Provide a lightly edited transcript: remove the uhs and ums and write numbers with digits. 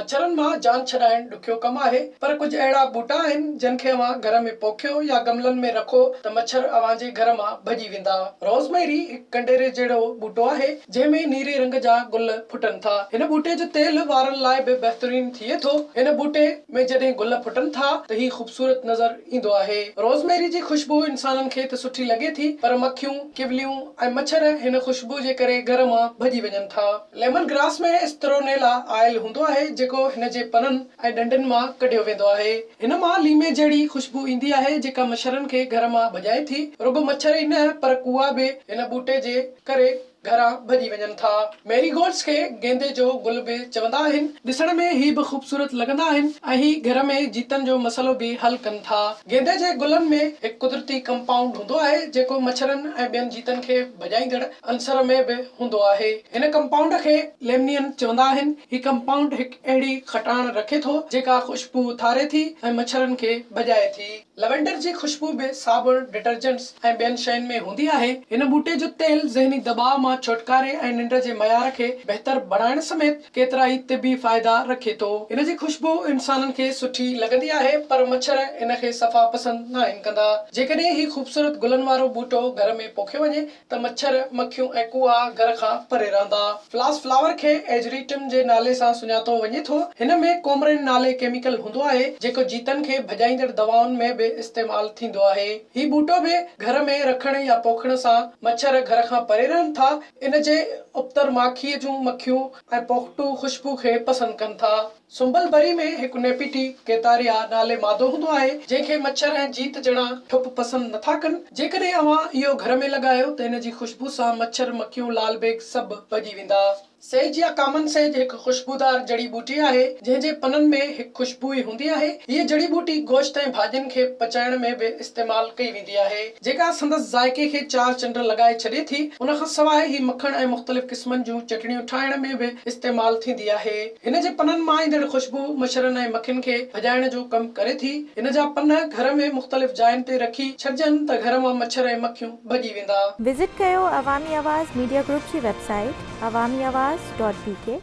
مڇرن مان جان ڇڏائڻ ڏکيو ڪم آهي، پر ڪجهه اهڙا ٻوٽا آهن، جن کي اوهان گهر ۾ پوکيو يا گملن ۾ رکو ته مڇر اوهان جي گهر مان ڀڄي ويندا. روزميري هڪ ڪنڊيري جهڙو ٻوٽو آهي، جنهن ۾ نيري رنگ جا گل ڦٽن ٿا. هن ٻوٽي جو تيل وارن لاء به بهترين ٿئي ٿو. هن ٻوٽي ۾ جڏهن گل ڦٽن ٿا ته هي خوبصورت نظر ايندو آهي. روزميري جي خوشبو انسانن کي ته سٺي لڳي ٿي، پر مکيون، ڪوليون ۽ مڇر هن خوشبو جي ڪري گهر مان ڀڄي وڃن ٿا. ليمن گراس ۾ استرونيلا آئل هوندو آهي جيڪو هن جي پنن ۽ ڏنڊين مان ڪڍيو ويندو آهي. هن مان ليمي جهڙي خوشبو ايندي آهي جيڪا مڇرن کي گهر مان ڀڄائي ٿي. رڳو مڇر ئي نه پر ڪوئا به هن ٻوٽي جي ڪري گهران ڀڄي وڃن ٿا. ميري گولڊس کي گيندي جو گل به چوندا آهن. ڏسڻ ۾ هي به خوبصورت لڳندا آهن ۽ هي گهر ۾ جيتن جو مسئلو به حل ڪن ٿا. گيندي جي گلن ۾ هڪ قدرتي ڪمپائونڊ هوندو آهي جيڪو مڇرن ۽ ٻين جيتن کي ڀڄائيندڙ عنصر ۾ به هوندو آهي. هن ڪمپائونڊ کي ليمنين چوندا آهن. هي ڪمپائونڊ هڪ اهڙي کٽاڻ رکي ٿو جيڪا خوشبو اٿاري ٿي ۽ مڇرن کي ڀڄائي ٿي. لوينڊر جي خوشبو به صابڻ، ڊٽرجنٽس ۽ ٻين شين ۾ هوندي آهي. هن ٻوٽي جو تيل ذهني دٻاء مان ڇوٽڪاري ۽ ننڊ جي معيار کي بهتر بڻائڻ سميت ڪيترائي طبي فائدا رکي ٿو. هن جي خوشبو انسانن کي سٺي لڳندي آهي پر مڇر ان کي صفا پسند ناهن ڪندا. جيڪڏهن هي خوبصورت گلن وارو ٻوٽو گهر ۾ پوکيو وڃي ته مڇر، مکيون ۽ ڪوئا گهر کان پري رهندا. فلاس فلاور کي ايجريٽم جي نالي سان سڃاتو وڃي ٿو. هن ۾ ڪومرين نالي ڪيميڪل هوندو آهي، جيڪو جيتن کي ڀڄائيندڙ دوائن ۾ به استعمال ٿيندو آهي. هي ٻوٽو به گهر ۾ رکڻ يا پوکڻ سان مڇر گهر کان پري رهن ٿا. ان جي ابتر ماکيء جون مکيون ۽ پوکٽو خوشبو کي پسند ڪن ٿا. سنبل بري ۾ هڪ نيپيٽي ڪيتاريا نالي مادو هوندو آهي، جنهن کي مڇر ۽ جيت جهڙا ٺپ پسند نٿا ڪن. جيڪڏهن اوهان اهو گهر ۾ لڳايو ته ان جي خوشبو سان مڇر، مکيون، لال بيگ سڀ ڀڄي ويندا. سيج يا ڪامن سيج هڪ خوشبودار جڙي ٻوٽي آهي، جنهن جي پنن ۾ هڪ خوشبوئي هوندي آهي. هيء جڙي ٻوٽي گوشت ۽ ڀاڄين کي پچائڻ ۾ به استعمال ڪئي ويندي آهي، جيڪا سندس ذائقي کي چار چنڊ لڳائي ڇڏي ٿي. ان کان سواء هي مکڻ ۽ مختلف قسمن جون چٽڻيون ٺاهڻ ۾ به استعمال ٿيندي آهي. هن جي پنن مان ايندڙ خوشبو مڇرن ۽ مکين کي ڀڄائڻ جو ڪم ڪري ٿي. هن جا پن گهر ۾ مختلف جاين تي رکي ڇڏجن ته گهر مان مڇر ۽ مکيون ڀڄي ويندا. وزٽ ڪيو عوامي آواز ميڊيا گروپ جي website Awami Awaz dot B K.